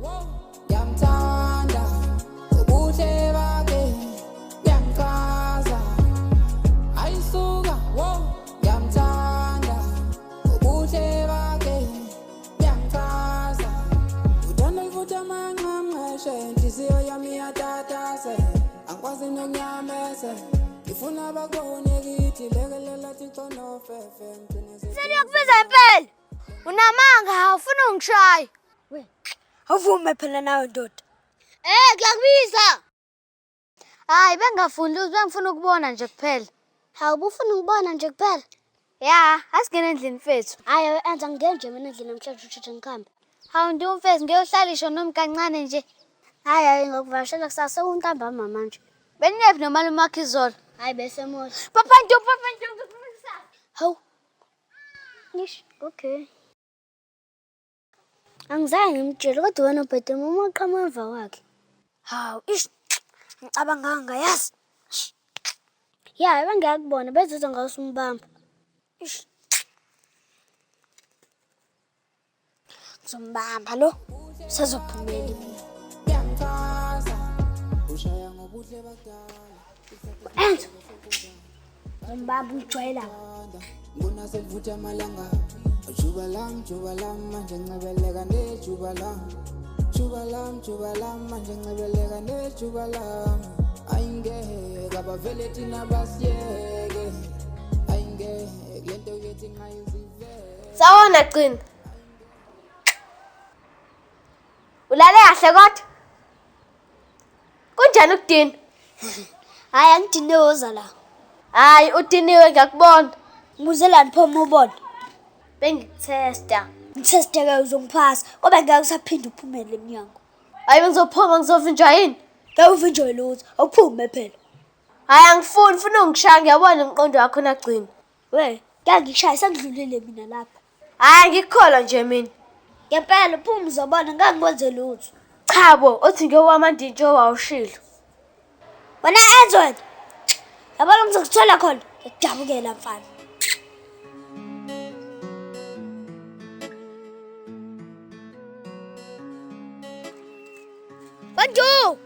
Ngiyamthanda ubuhle bakhe buyangichaza. Ayisuka, ngiyamthanda ubuhle bakhe buyangichaza. Uthanda livutha amanqamnqeshe, inhliziyo yami iyatatase, angikwazi nokunyameze. Ngifuna bakubone kithi lekelela Thixo nofefe ngigcine Seliyakubiza impela. Unamanga awufuni ungishaya. We, awuvume phela nawe ndoda. Eh, kuyakubiza. Hayi, bengingafuni lutho, bengifuna ukubona nje kuphela. Hawu, ubufuna ukubona nje kuphela? Ya, asingene endlini mfethu. Hhayi, enza ngingeni nje mina endlini namhlanje usheshe ngikhambe. Hawu ndu mfethu, ngiyohlalisha noma kancane nje. Hhayi, hhayi, ngokuvakashela kusasa sekuntambama manje. Beninephi nomalume wakho izolo? Hhayi, besemola. Papa ndu, papa ndu, ngifuna kusasa. Hawu. Ish, okay. Angizange ngimtshele kodwa wena ubhede uma uqhamuka emva kwakhe. Hawu, ish. Ngicabanga ngayazi. Ya, bengiyakubona bezizwa ngawe usumbamba. Ish. Ngizombamba lo. Sezophumela. Buyangichaza ushaya ngobuhle bakudala. Enzo. Ngizombamba ujwayela. Ngibona selivutha amalanga. Juba lam, juba lam, manje ncebeleka nejuba lam. Juba lam, juba lam, manje ncebeleka nejuba lam. Ayingeke abavele thina basiyeke. Ayingeke lento yethi nqayizivele. Sawona Gcina. Ulale kahle kodwa? Kunjani ukudina? Hhayi, angidine woza la. Hayi, udiniwe ngiyakubona. Ngibuzelani pho uma ubona? Bengikuthesta. Ngitheste-ke uzongiphasa ngoba ngeke usaphinde uphumele emnyango. Hayi bengizophuma ngizovinjwa yini? Ngeke uvinjwe lutho, awuphume phela. Hayi angifuni, ufuna ungishaya ngiyabona umqondo wakho nagcina. We, ngeke ngikushaye sengidlulile mina lapha. Hayi ngikukholwa nje mina. Ngempela uphuma uzobona ngeke ngikwenze lutho. Cha bo, uthi ngiyowamandintsho wawushilo. Wena Enzo wena. Yabona ngizokuthola khona. Ngikudabukela mfana. Banjo!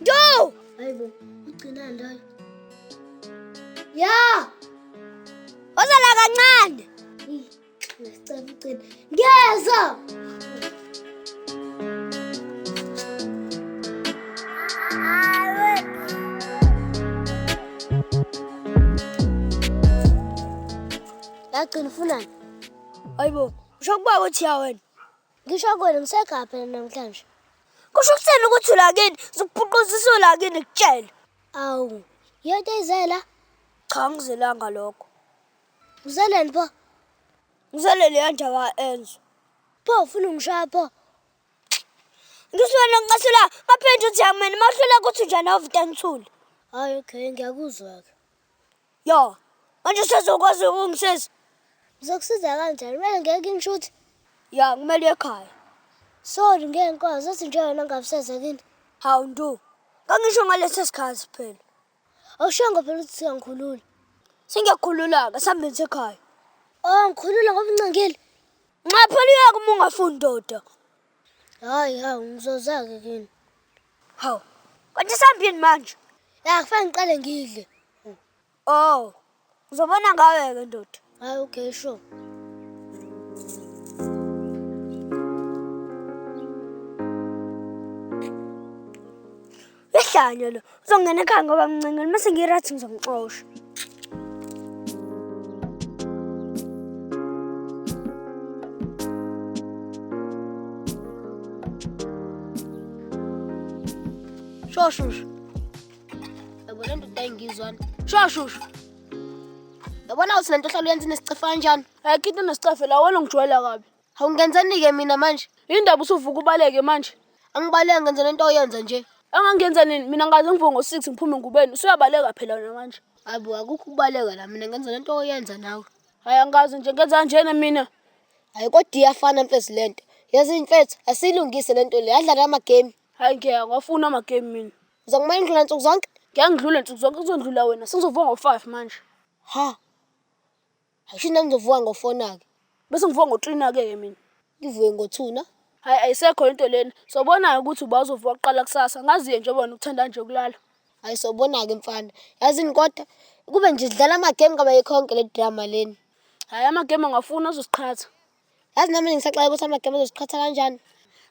Njo! Hayibo, ugcina loyo. Ya! Woza la kancane. Ngisicela ugcina. Ngiyeza! Yagcina ufunani? Hayibo, usho kuba uthi ya wena. Ngisho kuwena ngisekhaya phela namhlanje. Kusho ukuthini ukuthi ulakini? Ngizokuphuquzisa ulakini kutshele. Awu, yonke izela. Cha angizelanga lokho. Uzeleni pho? Ngizele leya ndaba Enzo. Pho ufuna ungishaya pho? Ngisuke nginqasula ngaphinde uthi yamina mahlula ukuthi njani avuta ngithule. Hayi okay, ngiyakuzwa-ke. Ya, manje usezokwazi ukungisiza? Ngizokusiza kanjani? Kumele ngeke ngishuthi. Ya, kumele uye ekhaya. Sorry ngeke ngikwazi athi nje wena ngabuseza kini. Hawu Ndu, ngangisho ngalesi sikhathi phela. Awushongo phela ukuthi siyangikhulula. Sengiyakhulula-ke sihambeni sekhaya. Oh, ngikhulula ngoba uncengile. Nxa phela uyeke uma ungafuni ndoda. Hayi hawu ngizoza-ke kini. Hawu, kanti sihambeni manje? Ya kufanele ngiqale ngidle. Oh, ngizobona ngawe-ke ndoda. Hayi okay sure. Uyahlanya lo, uzongena ekhaya ngoba mncengile mase ngi-right ngizomxosha. Shoshushu. Yabona ndoda ayingizwana. Shoshushu. Yabona uthi lento ohlala uyenza inesicefe kanjani? Ayikho into enesicefe la wena ungijwayela kabi. Hawu ngenzani-ke mina manje? Yindaba usuvuka ubaleke manje. Angibaleki ngenza lento oyenza nje. Engangenza nini? Mina ngaze ngivuke ngo-6 ngiphume engubeni. Usuyabaleka phela wena manje. Hayi bo akukho ukubaleka la mina ngenza lento oyenza nawe. Hayi angikaze nje ngenza kanjena mina. Hayi kodwa iyafana mfethu lento. Yazi mfethu asiyilungise lento le. Adlala amagame. Hayi ngeke angifuni amagame mina. Uzokumane ngidlula nsuku zonke? Ngeke ngidlule nsuku zonke kuzondlula wena. Sengizovuka ngo-5 manje. Ha. Ayisho nami ngizovuka ngo-4 na-ke. Bese ngivuka ngo-3 na-ke ke mina. Ngivuke ngo-2 na? Hhayi ayisekho into lena. Sobona-ke ukuthi uba uzovuka kuqala kusasa. Ngaziye nje wena ukuthanda nje ukulala. Hayi sobona-ke mfana. Yazini kodwa kube nje sidlala amagemu ngabe ayikho yonke le drama lena. Hhayi amagemu angafuni azosiqhatha. Yazi nami ngisaxaka ukuthi amagemu azosiqhatha kanjani.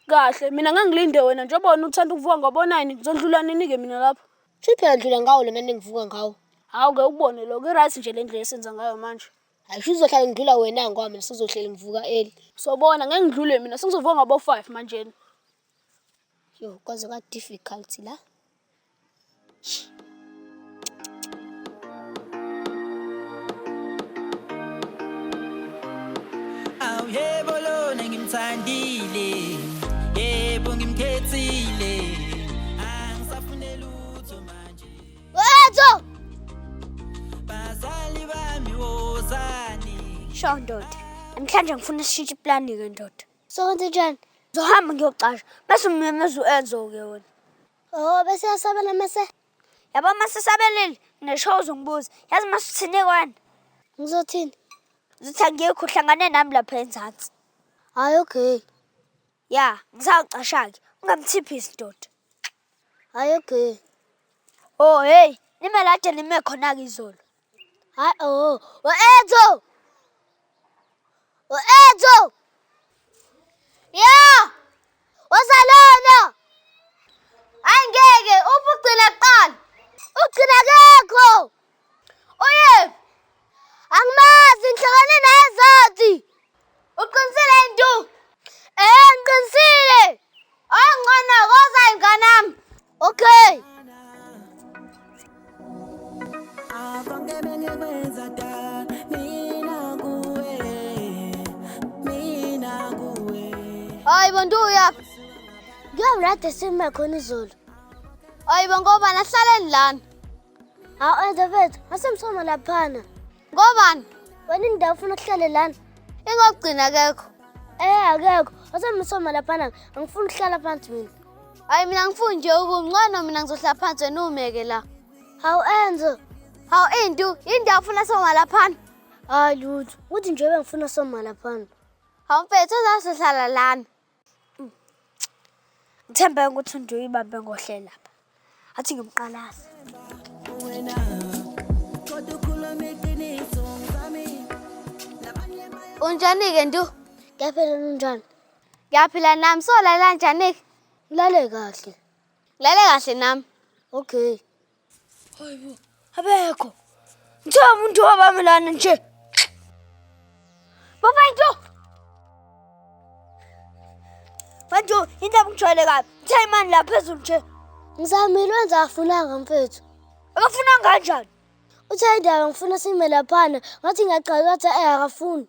Kahle, mina ngeke ngilinde wena njengoba wena uthanda ukuvuka ngo-nine, ngizondlula nini-ke mina lapho? Shuthi phela ndlula ngawo lona nengivuka ngawo. Hawu ngeke ukubone lokho, i-right nje le ndlela esenza ngayo manje. Hayi shuthi uzohlala ngidlula wena ngoba mina sizohleli ngivuka early. Sobona ngeke ngidlule mina, sengizovuka ngabo-five manjena. Yo, kwaze kwa-difficult la. Awu yebo lona ngimthandile, yebo ngimkhethile, angisafune lutho manje. Wethu! Bazali bami wozani. Sho ndoda. Namhlanje ngifuna sishintshe iplani-ke ndoda. Sokwenze njani? Ngizohamba ngiyocasha bese umemeza u-Enzo-ke wena. Oh, bese yasabela mase. Yabo uma sesabelile ngisho uzongibuza. Yazi uma suthini wena? Ngizothini? Uzothi angikho uhlangane nami lapha enzansi. Hayi okay. Ya, ngisawucasha-ke. Ungamthiphisi ndoda. Hayi okay. Oh hey, nime lade nime khona-ke izolo. Hayi oh, o-Enzo! O-Enzo! Ya! Wozalona! Hayi ngeke, uphi ugcina kuqala? Ugcina kekho. Uyephi? Angimazi, ngihlangane naye ezathi. Uqinisile Ntu? Eh, ngiqinisile. Ongcono koza mnganami. Okay. Konke bengikwenza da, mina kuwe, mina kuwe. Hayi bo Ntu uyaphi? Ngiyomrade sime khona izolo. Hayi bo ngoba nahlaleni lana. Hawu Enzo mfethu, asemsoma laphana. Ngobani? Wena indawo ufuna ukuhlale lana. Ingokugcina kekho. Eh akekho, asemsoma laphana. Angifuni ukuhlala phansi mina. Hayi mina ngifuni nje ukungcono mina ngizohlala phansi wena umeke la. Hawu Enzo. Hawu Intu, indawo ufuna soma laphana. Hayi lutho, uthi nje bengifuna soma laphana. Hawu mfethu uzazohlala lana. Ngithembe ukuthi nje uyibambe ngohlelo lapha. Athi ngimqalaze. Wena, kodwa ukhuluma iqiniso ngami. Labanye baya- Unjani-ke Ntu? Ngiyaphila unjani? Ngiyaphila nami, solala njani-ke? Ngilale kahle. Ngilale kahle nami. Okay. Abekho. Ngithiwa umuntu wabami lana nje. Baba into. Manje indaba ngijwayele kabi. Ngithe imani la phezulu nje. Ngizamile wenza afunanga mfethu. Akafuna kanjani? Uthe indaba ngifuna sime laphana, ngathi ngiyaqala wathi eh akafuni.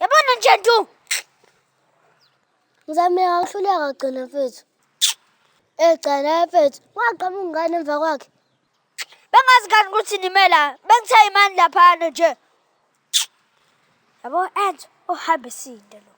Yabona nje Ntu. Ngizamile ngakuhluleka gcina mfethu. Eh cha naye mfethu, waqhamuka ingane emva kwakhe. Bengazi kani ukuthi nime la. Bengithe imani laphana nje. Yabo Enzo uhambe sinde lo.